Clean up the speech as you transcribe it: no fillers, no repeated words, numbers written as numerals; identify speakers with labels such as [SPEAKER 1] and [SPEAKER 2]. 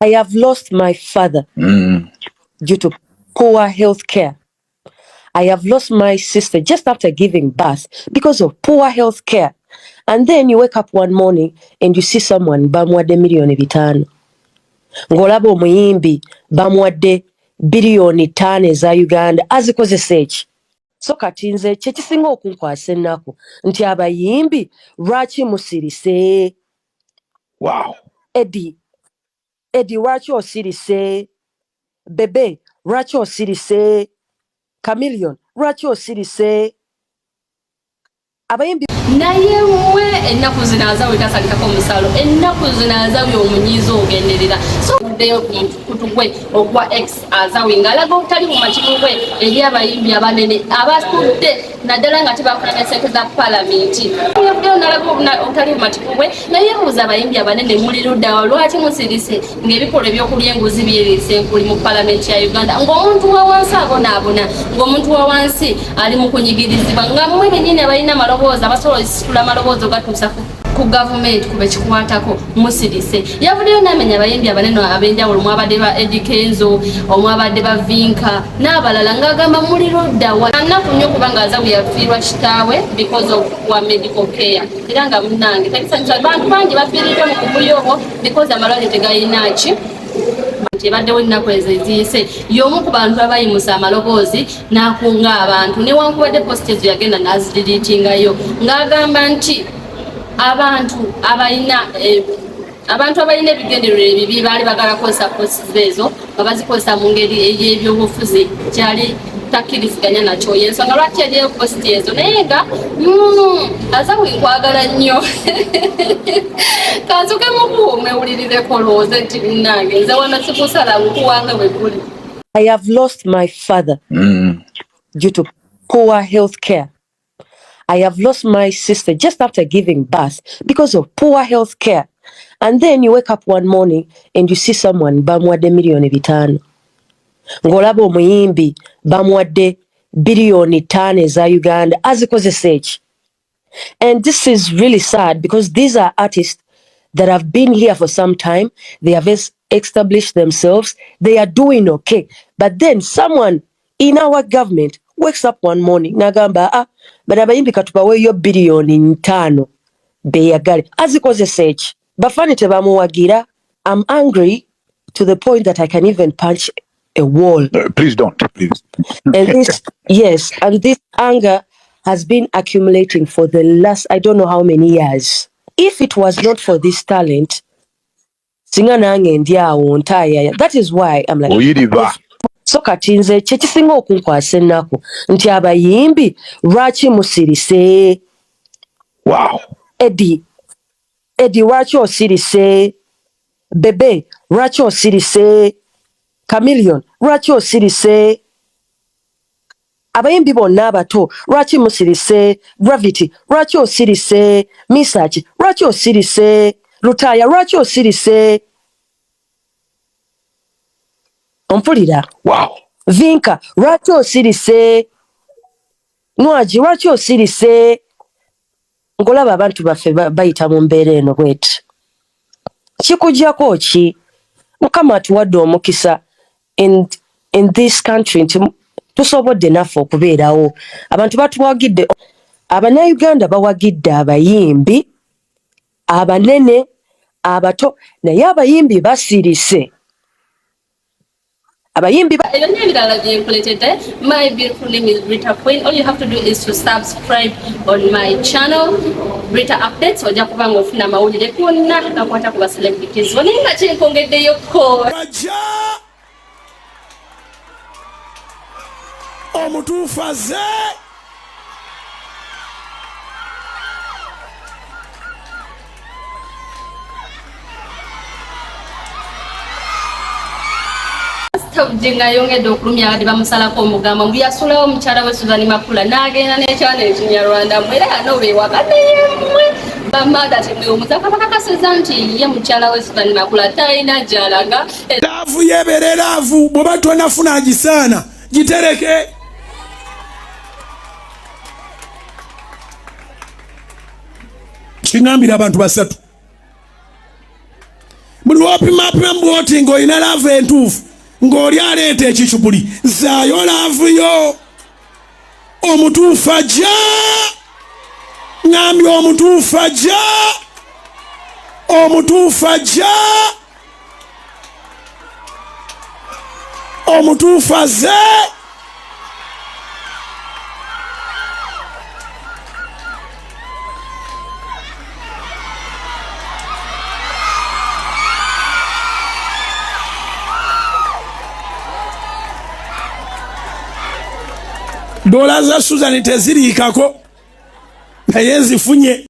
[SPEAKER 1] I have lost my father due to poor health care. I have lost my sister just after giving birth because of poor health care. And then you wake up one morning and you see someone bamuwadde 5 million. Ng'olaba omuyimbi bamuwadde 5 billion eza Uganda azikozesa eki? So kati nze kye kisinga okunkwasa ennaku nti abayimbi lwaki musirise?
[SPEAKER 2] Wow.
[SPEAKER 1] Eddie, Eddie lwaki osirise? Bebe lwaki osirise? Chameleon lwaki osirise? Abayimbi
[SPEAKER 3] Naye mmwe ennaku zino Azawi tasalikako musalo, ennaku zino Azawi omunyiiza ogenderera. So oddeyo ku mukutu gwe ogwa X, Azawi ng'alaga obutali bumativu bwe eri abayimbi abanene abatudde naddala nga tebafuna ne ssente za palamenti. Yavuddeyo n'alaga obutali bumativu bwe, naye yeebuuza abayimbi abanene muli ludda wa, lwaki musirise ng'ebikolwa ebyokulya enguzi byeriisa enkuli mu palamenti ya Uganda, ng'omuntu wa wansi abonaabona, ng'omuntu wa wansi ali mu kunyigirizibwa, nga mmwe bennyini abalina amaloboozi abasobola ositula amaloboozi ogatuusa ku gavumenti ku bekikwatako musirise. Yavuddeyo n'amenya abayimbi abanene ab'enjawulo mwabadde ba Eddy Kenzo, omwabadde ba Vinka n'abalala, ng'agamba muli ludda wa. Nnaku nnyo kubanga Azawi yafiirwa kitaawe because of poor medical care, era nga munnange tebisanyusa, bantu bangi bafiiriddwa mu kuvuyo obwo because amalwaliro tegayina ki nti ebaddewo ennaku ezo eziyise. Y'omu ku bantu abayimusa amaloboozi n'akunga abantu, newankubadde post ezo yagenda n'azideletingayo, ng'agamba nti abantu abalina ebigendererwa ebibi baali bagala kukozesa post ezo nga bazikozesa mu ngeri ey'ebyobufuzi, kyali takkiriziganya nakyo, yensonga lwaki yajeyo post ezo. Naye nga Azawi nkwagala nnyo, kansuke mukuwo mwewulirireko olowooze nti munnange nze wano sikusala nkuwanga bwe guli.
[SPEAKER 1] I have lost my father due to poor health care. I have lost my sister just after giving birth because of poor health care. And then you wake up one morning and you see someone bamuwadde 5 million. Ng'olaba omuyimbi bamuwadde 5 billion eza Uganda azikozesa eki? And this is really sad because these are artists that have been here for some time. They have established themselves. They are doing okay. But then someone in our government wakes up one morning n'agamba, ah, bano abayimbi katubaweeyo 5 billion beeyagale, azikozesa eki? Bafaani tebamuwagira. I'm angry to the point that I can even punch a wall.
[SPEAKER 2] Please don't, please.
[SPEAKER 1] And this, yes, and this anger has been accumulating for the last I don't know how many years. If it was not for this talent, singa nange ndi awo ntaayaya. That is why I'm like
[SPEAKER 2] Oyiriba.
[SPEAKER 1] So kati nze kye kisinga okunkwasa ennaku nti abayimbi lwaki musirise?
[SPEAKER 2] Wow.
[SPEAKER 1] Eddie, Eddie lwaki osirise? Bebe lwaki osirise? Chameleon lwaki osirise? Abayimbi bonna abato lwaki musirise? Gravity lwaki osirise? Misaki lwaki osirise? Lutaaya lwaki osirise? Ompulira?
[SPEAKER 2] Wow.
[SPEAKER 1] Vinka lwaki osirise? Nwagi lwaki osirise? Ng'olaba abantu baffe bayita mu mbeera eno bweti, kikugyako ki? Mukama atuwadde omukisa in this country nti tusobodde naffe okubeerawo, abantu batuwagidde, Abannayuganda bawagidde abayimbi abanene, abato, naye abayimbi basirise, abayimbi
[SPEAKER 3] Ebyo n'ebirala byenkuletedde. My beautiful name is Rita Queen. All you have to do is to subscribe on my channel, Rita Updates. Ojja kuba nga ofuna amawulire gonna gakwata ku ba celebrities, naye nga kyenkongeddeyoko
[SPEAKER 4] Bajja omutuufu azze.
[SPEAKER 3] Nga ayongedde okulumya abadde bamusalako omugambo mbu yasulawo omukyala we Susan Makula n'agenda n'ekyana Ekinyarwanda. Mwe era ano bewaka, naye mmwe bamaada temwewumuza, bakakasiza nti ye mukyala we Susan Makula talina gy'alaga.
[SPEAKER 4] Love yebeere love, bw'oba tonafuna agisaana gitereke. Kiŋambira abantu basatu. Buli lw'opimapima bw'oti ng'olina laavu entuufu, ng'oli aleeta ekicupuli, zaayo laavu yo. Omutuufu ajja, ŋambye omutuufu ajja, omutuufu ajja, omutuufu azze. Dola za Susan teziriikako, naye nzifunye.